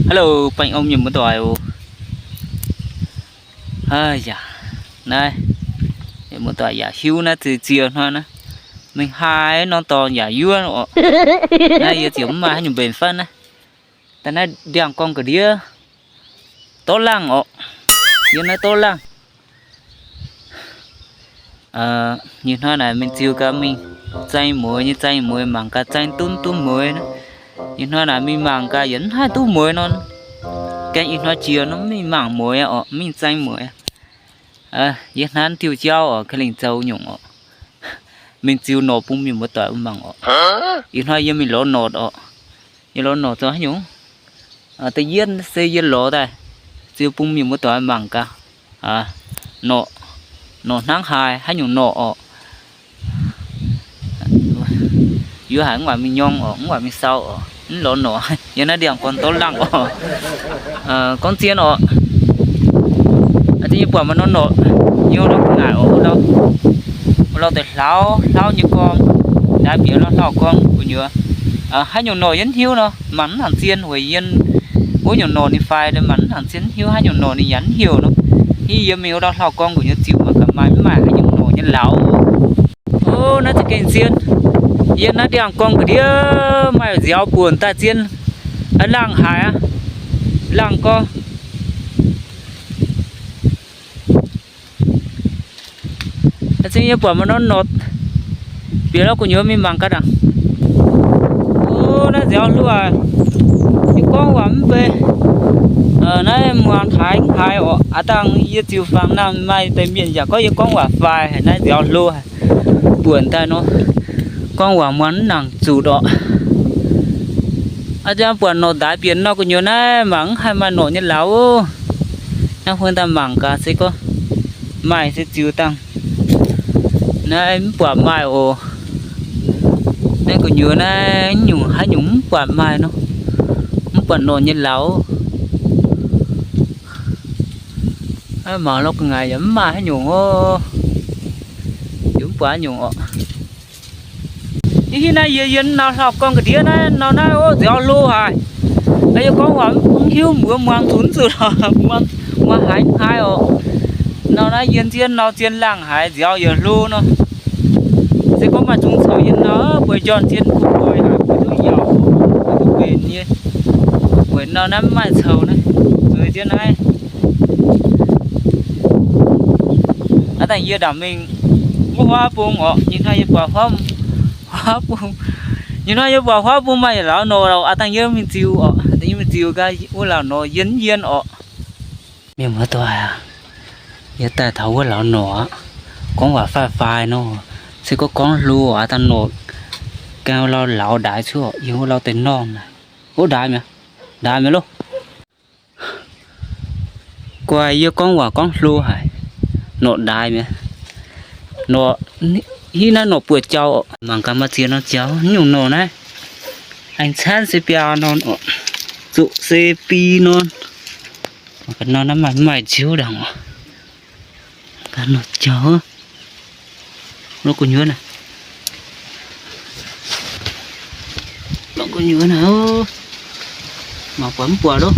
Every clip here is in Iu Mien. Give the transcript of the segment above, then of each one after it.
Hello, baengh orn mienh muoz-doic oc. Aa yaac, naaiv, mienh muoz-doic yaac hiuv naaiv ziex ziex hnoi naaiv, mingh haaix norm dorngx yaac yuov oc. Naaiv yie ziouc mv maaih haaix nyungc mbenc fatv naaiv. Daaih naaiv ndiangx-gorngv ga'ndiev, dorv laangh oc. Yiem naaiv dorv laangh. Ih hnoi naaic mingh ziux gaax mingh zaeng mueiz nyei, zaeng mueiz mangc gaax zaeng duqv duqv mueiz. Ih hnoi naaic mingh mangc gaax yietc hnoi duqv mueiz nor, gaeng ih hnoi jiex nor mingh mangc mueiz oc, mingh zaeng mueiz. Yie hnamv diuh jauv oc, ga'lingh zoux nyungc oc. Mingh ziux norqc bun mienh muoz-doic mangc oc. Ih hnoi yie mingh lorz norqc oc. Yie lorz norqc zoux haaix nyungc? Da'yietv se yie lorz daaih ziux bun mienh muoz-doic mangc gaax. Norqc, norqc hnangv haaix, haaix nyungc norqc oc. Yie haiz mv baac mingh nyorng oc, mv baac mingh sau oc, mv lorz norqc. Yiem naaiv ndiangx-gorngv dorv laangh oc. Gorngv zien oc, yie buatc maaih norm norqc, yie lauh bun naaic oc, wuov lauh deix hlauv, hlauv nyei gorngv, ndaav bieqc lauh hlauv-gorngv gu'nyuoz. Haaix nyungc norqc yie mv hiuv nor, mangc mv nangc zien, weic yiem wuov nyungc norqc ninh faix, mangc mv nangc zien, mv hiuv haaix nyungc norqc ninh yaac mv heuc nor. Ih yie mingh wuov lauh hlauv-gorngv gu'nyuoz ziux mangc gaax maaih mv maaih haaix nyungc norqc nyei lauz. Ov, naaiv za'gengh zien. Yiem naaiv ndiangx-gorngv ga'ndiev maaih nziaaux buonc daaih zien. Laangh haic aqv. Laangh gorx. Zingh yie buatc maaih norm norqc bieqc lauh gu'nyuoz mingh mangc gaax ndaangc. Ov, naaiv nziaaux hluo aac. Yie gorngv waac mv bei. Naaiv muangx haaix haaix oc. Aav dangh yie ziux fangx naamh maaih deix mienh yaac gorngv yie gorngv waac faix haic, naaiv nziaaux hluo haic. Buonc daaih nor, gorngv waac muangx mv nangc zuqc oc. Aav jangv buatc norqc ndaaix bieqc nor gu'nyuoz naaiv mangc mv haih maaih norqc nyei lauz. Naaiv huin daaih mangc gaax se gorngv maaih se ziux dangh. Naaiv mv buatc maaih oc. Naaiv gu'nyuoz naaiv nyungc haaix nyungc mv buatc maaih nor, mv buatc norqc nyei lauz. Mangc lorqc gu'ngaaic yaac mv maaih haaix nyungc oc. Yaac mv buatc haaix nyungc oc. Ih hitv naaiv yie yiem nau hlauv-gorngv ga'ndiev naaiv nor naaiv ov, nziaaux hlo haic. Yie gorngv waac mv hiuv mbuox muangx zuqc mv zuqc lorqc, muangx haaix haaix oc. Nor naaiv yie nzien nor zien laangh haic, nziaaux yaac hlo nor. Se gorngv maaih zungv caux yie nor bueix njorn zien kuv bueix haic, bueix duqv yaac, bueix duqv mbenc nyei. Weic nor naaiv mv maaih coux naaiv, zueiz jienv naaiv. Aav dangh yie ndaangc mingh wuov huaav bung oc, nyei hnoi yie buatc huaav, huaav bung, nyei hnoi yie buatc huaav bung maaih yietc lauz norqc, aav dangh yie mingh ziux oc, yie mingh ziux gaax wuov lauz norqc yien yien oc. Mienh muoz-doic aac, yie daaih taux wuov lauz norqc aqv. Gorngv waac faix-faix nor, se gorngv gorngv hlo aav dangh norqc gaengh lauh lauz ndaix cuotv yiem wuov lauh deix norm naaic. Ov, ndaix mi'aqv, ndaix mi'aqv loh. Guai, yie gorngv waac gorngv hlo haic, norqc ndaix mi'aqv. Norqc, hitv naaiv norqc buoz-jaux oc. Mangc gaax maaih ziex norm jaux, nyungc norqc naaiv. Aengx caanv se biaa norm oc, zuqc se bi norm. Mangc gaax norm naaiv maaih mv maaih nziouv ndaangc oc. Gaax norm jaux, lorqc gu'nyuoz naaic. Lorqc gu'nyuoz naaic, mangc buatc mv buatc loh.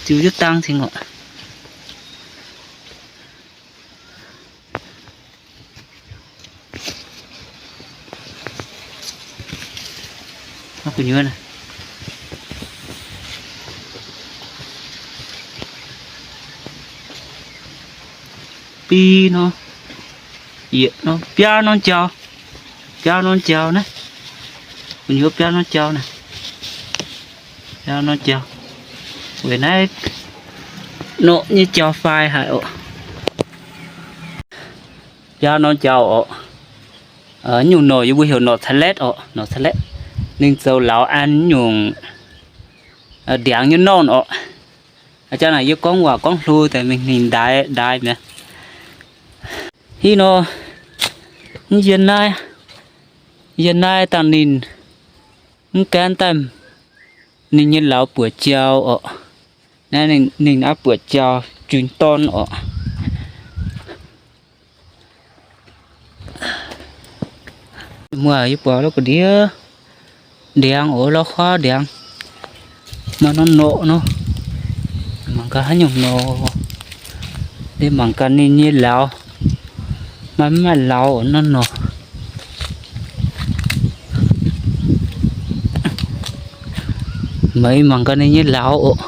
Ziux jienv dang cingx oc. Gu'nyuoz naaic, bi nor, yietc nor, biaa norm jaux, biaa norm jaux naaiv. Gu'nyuoz biaa norm jaux naaiv, biaa norm jaux. Weic naaiv norqc nyei jaux faix haic oc. Biaa norm jaux oc. Nyungc norqc yie mbuo heuc norqc ca'letv oc, norqc ca'letv. Ninh zoux lauz an nyungc ndiangx nyei norm oc. Aa, jang naaic yie gorngv waac gorngv hlo deix mingh ninh ndaix ndaix mi'aqv. Ih nor, yie naaiv, yie naaiv dangh ninh mv gaanv daaih, ninh nyei lauz buoqc jaux oc. Naaiv ninh aqv buoqc jaux junh dorn oc. Muoz, yie buatc lorqc ga'ndiev ndiangx oc, lorqc huaav ndiangx. Maaih norm norqc nor, mangc gaax haaix nyungc norqc. Yie mangc gaax ninh nyei lauz, maaih mv maaih lauz norm norqc. Meih mangc gaax ninh nyei lauz oc.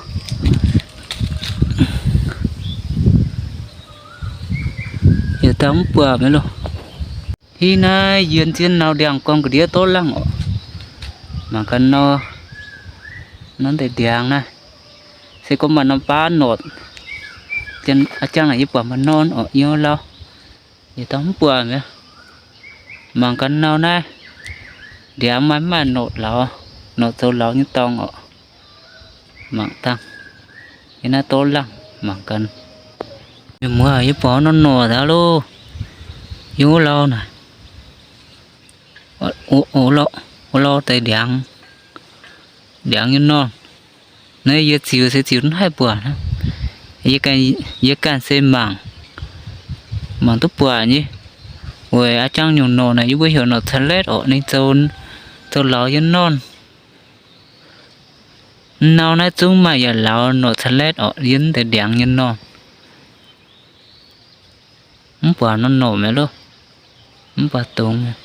Yietc dauh mv buatc mi'aqv loh. Hiuv naaiv yie zien nau ndiangx-gorn ga'ndiev dorv laangh oc. Mangc gaax nor, norm deix ndiangx naaiv, se gorngv maaih norm baav norqc, a'jangv naaic yie buatc maaih norm oc, yie lauh, yietc dauh mv buatc mi'aqv. Mangc gaax nau naaiv, ndiangx maaih mv maaih norqc lauz, norqc zoux lauz nyei dorngx oc. Mangc dangh, yie naaiv dorv laangh mangc gaax. Mienh muoz, yie buatc norm norqc daaih loh. Yie wuov lauh naaic, wuov lauh deix ndiangx, ndiangx nyei norm. Naaiv yie ziux se ziux mv haih buatc. Yie ganh se mangc, mangc duqv buatc nyei. Weic a'jangv nyungc norqc naaic yie mbuo heuc norqc ca'letv orqc, ninh zoux, zoux lauz yiem norm. Nau naaiv zungv maaih yaac lauz norqc ca'letv orqc, yiem deix ndiangx nyei norm. Mv buatc norm norqc mi'aqv loh. Mv buatc dongz.